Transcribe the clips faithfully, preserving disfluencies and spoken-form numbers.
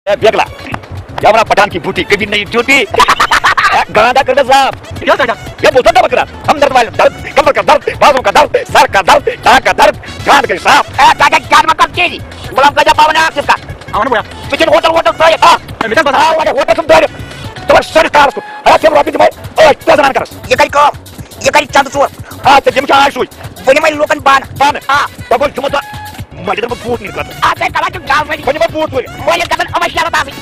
A بیگلا، کیا بنا پٹھان کی بوٹی، کبھی نہیں ٹوٹی۔ اے گاندا کر دے صاحب۔ کیا چاچا؟ یہ بولتا تھا بکرا، ہمدرد والے درد، کمر کا درد، بازو کا درد، سر کا درد، ٹانگ کا درد، جان کے صاف۔ اے چاچا، جان مکم چیزی، غلام گجا پاونا آپ کس کا؟ اون بویا۔ ژٕ چھُنہٕ ہوٹل ووٹل ترٲیِتھ، آ؟ اے، مےٚ چھَنہٕ باسان۔ آ، وۄنۍ ہوٹل چھُنہٕ ترٲیِتھ۔ ژٕ وَن سٲنِس کارَس کُن۔ ہے، ژےٚ یِم رۄپیہِ دِمَے، أتھۍ تہِ زَنان کَرَس۔ یہِ کَرِ کٲم، یہِ کَرِ چَندٕ ژور۔ آ، ژےٚ دِمہٕ چھِ آز سُے۔ بہٕ نِمَے لوٗکَن بانہٕ۔ پانہٕ؟ آ۔ بہٕ گوٚو جُمعہ دۄہ، مَسجِدَس منٛز بوٗٹھ نِنہٕ خٲطرٕ۔ آ، ژےٚ کَران چھُ گاو وَنہِ۔ بہٕ نِمَے بوٗٹھ سُے۔ مٲلِس گژھن یِمَے شرط آسٕنۍ۔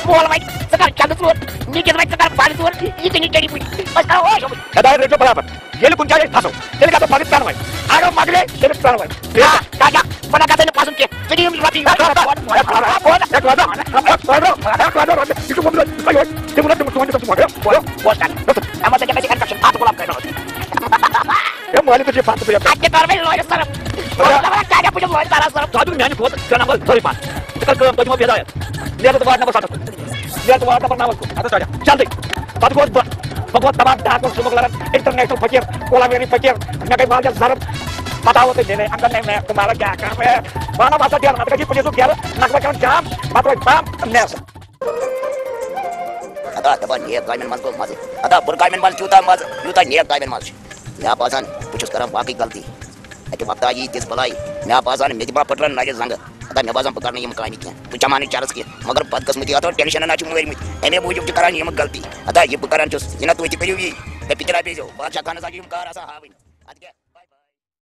مول وَنہِ، ژٕ کَر چَندٕ ژور، نِکِس وَنہِ، ژٕ کَر بانہٕ ژور، یہِ تہِ نِچٲری پُج۔ أسۍ کَرو عٲش یوٚمُے۔ ہدایت رٔٹِو برابر۔ ییٚلہِ کُنہِ جایہِ أسۍ پھسو، تیٚلہِ گژھو پنٕنۍ پٮ۪نہٕ وَنہِ۔ اَگر مۄکلے، تیٚلہِ پٮ۪نہٕ وَنہِ۔ آ، چاچا، بہٕ نہ گژھے نہٕ پَسنٛد کینٛہہ۔ ژٕ دِ یِم رۄپیہِ۔ ہے، کھوژ، ہے، کھوژ، ہے، کھوژ، ہے، کھوژ، ہے، کھوژ، ہے، کھوژ، ہے، کھوژ، یہِ چھُ ووٚنمُت، یہِ چھُ ووٚنمُت، یہِ چھُ ووٚنمُت۔ اَمہِ سۭتۍ گژھِ اِنفٮ۪کشن، اَتھ گۄلاب کَرِ۔ ہے، مٲلِس تہِ چھِ پَتہٕ تُلِتھ۔ اَتہِ تہِ کَرٕ وۄنۍ لورِ سَرَف۔ ہے۔ بہٕ وَنہٕ چاچا، بہٕ چھُس لورِ تَران سَرَف۔ ژٕ ہا دیُت میٛانہِ کھۄتہٕ ترٛےٚ نمبر ژھٔرٕے پَہَن۔ ژٕ کَر کٲم، تۄہہِ دِمو بہٕ ہدایت۔ نیر ژٕ وارڈ نمبر سَتَس کُن۔ نیر ژٕ وارڈ نمبر نَوَس کُن۔ اَدٕ حظ، چاچا۔ جلدی۔ پتہٕ گوس بہٕ، بہٕ گوس تمام ڈاکٹر، سمگلرن، انٹرنیشنل فقیر، کولابیری فقیر، مےٚ گٔے واریاہ ضرب۔ پتہٕ آوُس تُہۍ دِنہٕ، انکل نہیں، میں تمہارا کیا کام ہے؟ مانو باسا دیر، نتہٕ گژھِ پُلیٖسُک گیرٕ، نقبہٕ کرُن جام، پتہٕ روزِ پام، نیرٕ سا۔ ہتا دپان نیک کامٮ۪ن منٛز گوٚو مزٕ، ہتا بُرٕ کامٮ۪ن منٛز کیوٗتاہ مزٕ، یوٗتاہ نیک کامٮ۪ن منٛز چھُ۔ مےٚ ہا باسان، بہٕ چھُس کران باقٕے غلطی۔ اَکہِ وقتہٕ آیہِ یِژھ بلاے، مےٚ ہا باسان، مےٚ تہِ ما پھٕٹرن نرِ زنٛگہٕ۔ ہتا مےٚ باسان، بہٕ کرٕ نہٕ یِم کامہِ کینٛہہ۔ بہٕ چمہٕ ہا نہٕ چرس کینٛہہ۔ مگر بدقسمتی، ہتا ٹینشنن ہا چھِ مٲرمٕتۍ۔ اَمے موٗجوٗب چھِ کران یِم غلطی۔ ہتا یہِ بہٕ کران چھُس، یہِ نہ تُہۍ تہِ کٔرِو یی۔ مےٚ پِترا بیٚیہِ زیو، بادشاہ خانس ہا چھِ یِم کار آسان ہاوٕنۍ۔ ادٕ کیٛاہ؟